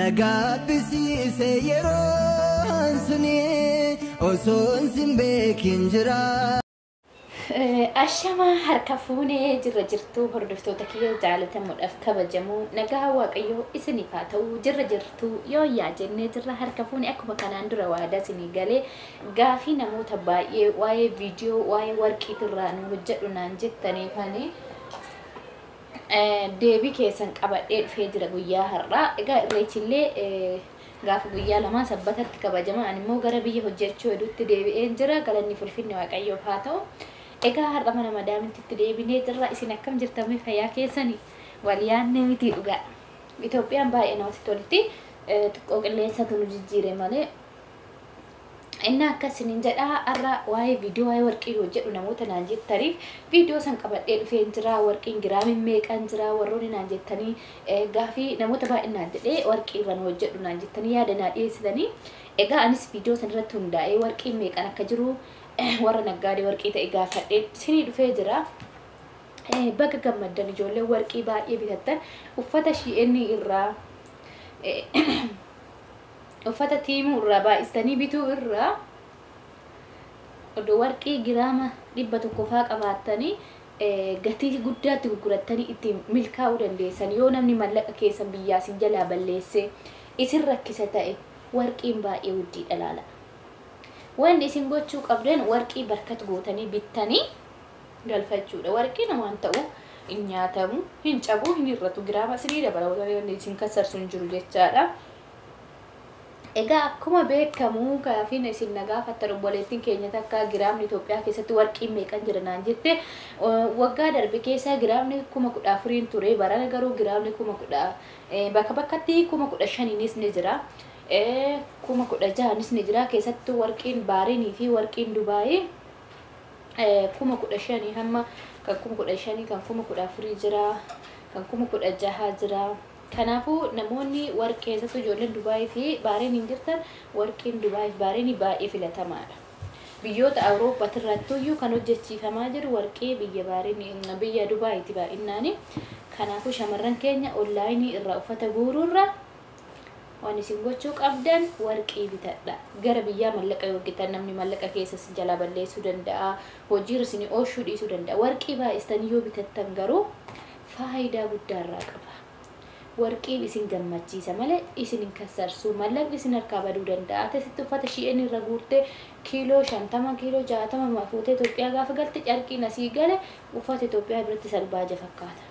Na gaabbisiise yeroon suni osoon sin beekin jira. Ashamaa harka fuunee jirra jirtuu hordoftoota kiyya jaalatamuudhaaf kabajamoo nagaa Waaqayyoo isiniif haa ta'u. Jirra jirtuu yoo yaa jennee jirra harka fuunee. Akkuma kanaan dura waadaa isinii galee, gaafii namoota baay'ee waa'ee viidiyoo waa'ee warqiitirraa nu hojjedhu naan jettaniifani deebii keessan qabadhee dhufee jira guyyaa har'aa. Egaa Irreechillee gaafa guyyaa 2 Sabbatatti kabajama. Ani immoo gara biyya hojjechuu hedduutti deebi'een jira. Galanni fulfinni Waaqayyoof haa ta'u. Egaa har'a mana madaamititti deebinee jirra. Isin akkam jirtan? Fayyaa keessanii? Wal yaadne miti dhugaa. Itoophiyaan baay'ee namatti tolti. Xiqqoo qilleensatu nu jijjiire malee. Inni akkasiniin jedha, har'a waa'ee viidiyoo waa'ee warqii hojjedhu namoota naan jettaniif viidiyoo san qabadhee dhufeen jira. Warqiin giraamiin meeqaan jira warroonni naan jettanii, gaafii namoota baay'ee naan jedhee warqii irra nu hojjedhu naan jettanii yaada naa dhiyeessitanii. Egaa anis viidiyoo san irratti hundaa'ee warqiin meeqaan akka jiru warra naggaadee warqii ta'e gaafadhee sinii dhufee jira. Baga gammaddan ijoollee warqii baay'ee bitattan. Uffata Shein irraa, uffata Temu irraa baay'istanii bituu irraa odoo warqii giraama 100 faa qabaattanii gatii guddaatti gurgurattanii ittiin milkaa'uu dandeessan. Yoo namni mallaqa keessan biyyaa isin jalaa balleessee isin rakkisa ta'e, warqiin baay'ee wuddiidha laala. Wanni isin gochuu qabdan warqii barkat gootanii bittanii galfachuudha. Warqiin waan ta'u hin nyaatamu, hin cabu, hin hir'atu, giraama isinii dabala, wanni isin kassarsu hin jiru jechaadha. Egaa akkuma beekamu kaafiin isin na gaafattan, obboleettiin keenya takka giraamni Itoophiyaa keessatti warqiin meeqan jira naan jette. Waggaa darbe keessa giraamni 14,000 ture. Barana garuu giraamni 10,000, bakka bakkatti 15,000nis ni jira. 16,000nis ni jira. Keessattuu warqiin Baarinii fi warqiin Dubaayii 15,000 hamma kan 15,000, kan 14,000 jira, kan 16,000 jira. Kanaafuu namoonni warqee, keessattuu ijoolleen Dubaayii fi Baareen jirtan, warqiin Dubaayii fi Baareenii baay'ee filatamaadha. Biyyoota Awurooppaatirrattuyyuu kan hojjechiifamaa jiru warqii biyya Baareenii, biyya Dubaayiiti baay'innaani. Kanaafuu shamarran keenya onlaayinii irraa uffata guuruurra waan isin gochuu qabdan warqii bitadha. Gara biyyaa mallaqa yoo hojjetan namni mallaqa keessa isin jalaa balleessuu danda'a. Hojiirra isin oolchuu dhiisuu danda'a. Warqii baay'istanii yoo bitattan garuu faayidaa guddaa irraa qaba. Warqiin isin gammachiisa malee isin hin kassarsu. Mallaqni isin harkaa baduu danda'a. Asitti uffata Shein irra guurtee kiiloo 50, kiiloo 60 fuutee Itoophiyaa gaafa galte, carqiin asii gale uffata Itoophiyaa biratti salbaaja fakkaata.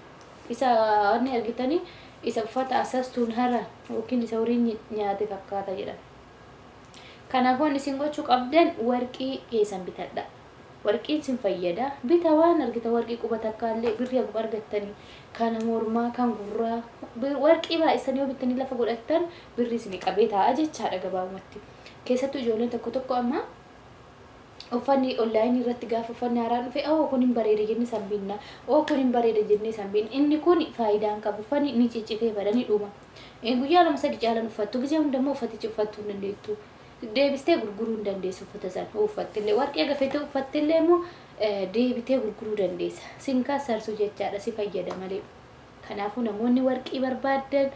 Isa wanni argitanii isa uffata asastuun hara yookiin isa horiin nyaate fakkaata jedhama. Kanaafuu wanni isin gochuu qabdan warqii keessan bitadha. Warqiin isin fayyada. Bita waan argita warqii quba takkaallee birrii haguma argattanii kan mormaa, kan gurraa, warqii baay'isanii yoo bittanii lafa godhattan birrii isin qabee taa'a jechaadha gabaabumatti. Keessattuu ijoolleen tokko tokko amma uffanni onlaayinii irratti gaafa uffanni haaraan dhufe, "Oo, kun hin bareeda" jennee san binna, "Oo, kun hin bareeda" jennee san binna. Inni kun faayidaa hin qabu. Uffanni ni ciccitee badanii dhuma. Guyyaa 2, 3 caalan uffattu. Gizee hundammoo uffatichi uffattuu hin dandeettu. Deebistee gurguruu hin dandeessu uffata sana uffattillee. Warqii agafeetee uffattillee immoo deebitee gurguruu dandeessa. Sin kassarsu jechaadha, si fayyada malee. Kanaafuu namoonni warqii barbaaddan,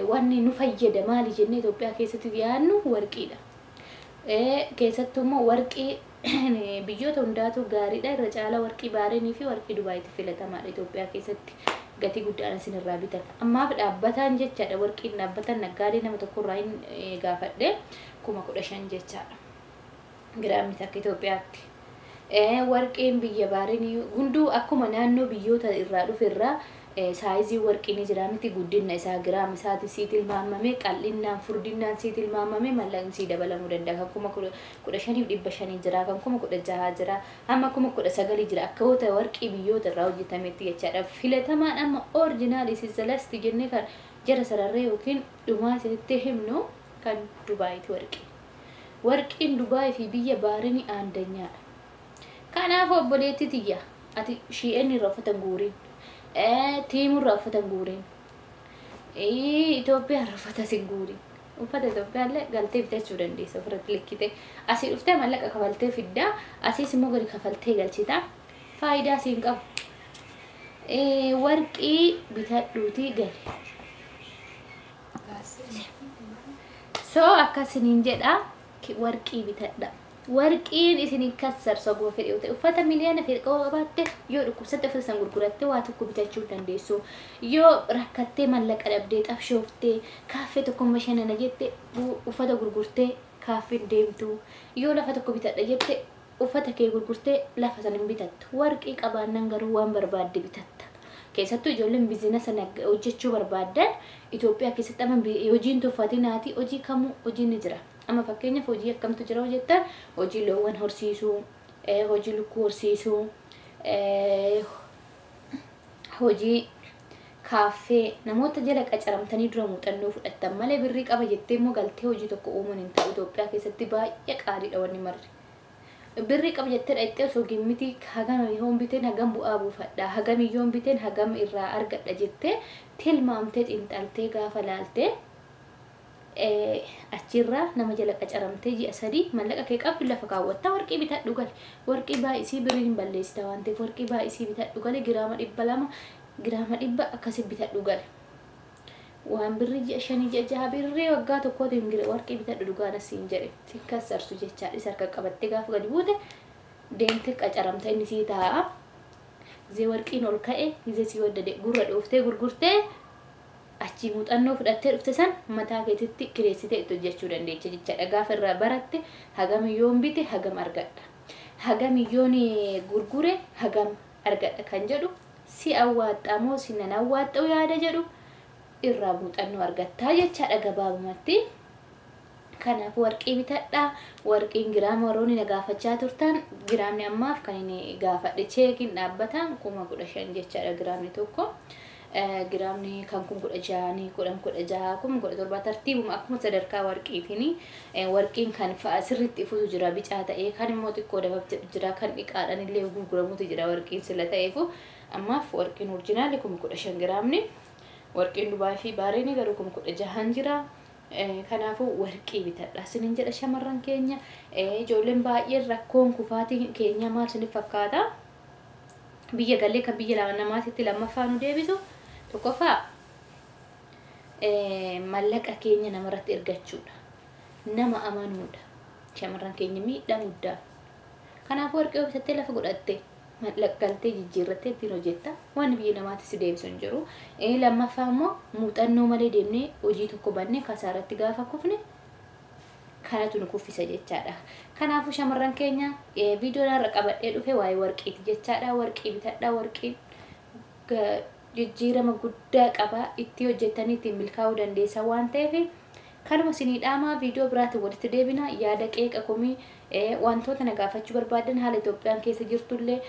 wanni nu fayyada maali jennee Itoophiyaa keessatti yaadnu warqiidha. Keessattuu immoo warqii biyyoota hundaatu gaariidha. Irra caalaa warqii Baareenii fi warqii Dubaayitti filatamaadha Itoophiyaa keessatti. Gatii guddaan isin irraa bitan. Ammaaf dhaabbataan jechaadha. Warqiin dhaabbatan naggaadee nama tokkorraa hin gaafadhe, 15,000 jechaadha. Giraamni takka Itoophiyaatti. Warqeen biyya Baarenii hunduu akkuma naannoo biyyoota irraa dhufe irraa saayizii warqii ni jira miti? Guddina isaa giraama isaati sii tilmaamame, qal'innaan furdinnaan sii tilmaamame, mallaqni sii dabalamuu danda'a. Kan 15,500 jira, kan 16,000 jira, hamma 19,000 jira, akka warqii biyyoota irraa hojjetametti jechaadha. Filatamaan amma original isin jennee kan jara sararree yookiin dhumaa isinitti himnu kan Dubaayiiti warqii. Warqiin Dubaayii fi biyya Baarenii aandanyaadha. Kanaaf obboleetti tiyya, ati Shein irraa uffata guuriin, Temu irraa uffata guuriin, Itoophiyaa irraa uffata sin guuriin. Uffata Itoophiyaa illee galtee bitachuu dandeessa ofirratti likkite. Asii dhuftee mallaqa kafaltee fiddaa, asiis immoo gadi kafaltee galchita. Faayidaa siin qabu. Warqii bitadhuutii gali. So akkasiniin jedha, warqii bitadha. Warqiin isin kassarsu oguma fedhe yoo ta'e, uffata miliyoona fedhe qabaatte, yoo dhukkubsatte uffata san gurguratte waa tokko bitachuu hin dandeessu. Yoo rakkattee mallaqa dhabdee xabshooftee kaaffee tokko bashannana jette, uffata gurgurtee kaaffee hin deemtu. Yoo lafa tokko bitadha jette, uffata kee gurgurtee lafa sana hin bitattu. Warqii qabaannan garuu waan barbaadde bitatta. Keessattuu ijoolleen biizinasa hojjechuu barbaaddan Itoophiyaa keessatti amma hojiin tuffatinaati, hojii kamuu hojiin ni jira. Amma fakkeenyaaf hojii akkamtu jira hojjettan? Hojii loowwan horsiisuu, hojii lukkuu horsiisuu, hojii kaaffee namoota jala qacaramtanii dura muuxannoo fudhattan malee, birrii qaba jettee immoo galtee hojii tokko uumuun hin ta'u. Itoophiyaa keessatti baay'ee qaaliidha wanni marri. Birrii qaba jettee dhaqxee osoo gimmitii hagam yoon biteen hagam bu'aa buufadha, hagam yoon biteen hagam irraa argadha jettee tilmaamtee xiinxaltee gaafa laaltee, achirraa nama jala qacaramtee ji'a 3 mallaqa kee qabdu lafa kaawwattaa warqii bitadhu gali. Warqii baay'isii birrii hin balleessita waan ta'eef, warqii baay'isii bitadhu gali. Giraama 200, giraama 100 akkasii bitadhu gali. Waan birrii ji'a 5, ji'a 6, birrii waggaa tokkootiin warqii bitadhu, dhugaan asiin jedhe si kassarsu jechaadha. Isa harka qabattee gaafa gadi buute deemtee qacaramta, inni sii taa'a. Gizee warqiin ol ka'e, gizee sii waddade, gurra dhooftee gurgurtee achii muuxannoo fudhattee dhufte san mataa keetitti kireessitee itti hojjechuu dandeecha jechaadha. Gaafa irraa baratte, hagam yoon bite hagam argadha, hagam yoon gurgure hagam argadha kan jedhu, si awwaaxxaa moo si nan awwaaxxa'u yaada jedhu irraa muuxannoo argattaa jechaadha gabaabumatti. Kanaaf warqii bitadhaa. Warqiin giraama warroonni na gaafachaa turtan, giraamni ammaaf kan inni gaafadhe cheekiin dhaabbataan 15,000 jechaadha giraamni tokko. Giraamni kan 16,000, 10, 16, 17,000, tartiibuma akkuma sadarkaa warqiitiin. Warqiin kan fa'a sirriitti ifutu jira bicaa ta'ee, kan immoo xiqqoo dabab jedhu jira, kan dhiqaadhaan illee gurguramutu jira warqiin sila ta'eefu. Ammaaf warqiin original 15,000 giraamni. Warqiin Dubaay fi Baareenii garuu 16,000 jira. Kanaafuu warqii bitadha isiniin jedha shamarran keenya. Ijoolleen baay'een rakkoon kufaatii keenya maal isiniif fakkaata? Biyya galee kan biyya namaatitti lammaffaa nu deebisu, tokkoffaa mallaqa keenya namarratti ergachuudha. Nama amanuudha. Shamarran keenya miidhaa guddaa. Kanaafuu warqii yoo bitattee lafa godhatte, mallaqa galtee jijjiirrattee ittiin hojjetta. Waan biyya namaatti si deebisu hin jiru. Lammaffaa immoo muuxannoo malee deemnee hojii tokko bannee kasaaratti gaafa kufne kanatu nu kuffisa jechaadha. Kanaafuu shamarran keenya, viidiyoon har'a qabadhee dhufe waa'ee warqiiti jechaadha. Warqii bitadhaa, warqiin jijjiirama guddaa qaba. Itti hojjettanii ittiin milkaa'uu dandeessa waan ta'eef kanuma isinii dhaamaa. Viidiyoo biraatiin walitti deebina. Yaada, qeeqa, komii, wantoota na gaafachuu barbaadan, haala Itoophiyaan keessa jirtullee,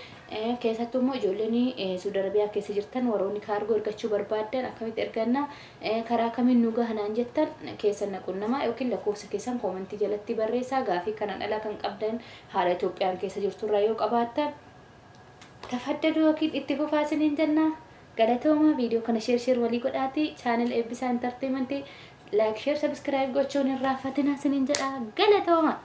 keessattuu immoo ijoolleen Saudi Arabiyaa keessa jirtan, warroonni kaargoo ergachuu barbaadan, akkamitti erganna, karaa kamiin nu gahanaan jettan, keessan na qunnamaa yookiin lakkoofsa keessan koomentii jalatti barreessaa. Gaafii kanaan alaa kan qabdan haala Itoophiyaan keessa jirturraa yoo qabaattan, tafaddaduu yookiin itti fufaa isiniin jenna. Galatooma. Viidiyoo kana share share walii godhaati, channel Eebbisaa Entertainment like, share, subscribe gochuun hin raaffatina isiniin jedha. Galatooma.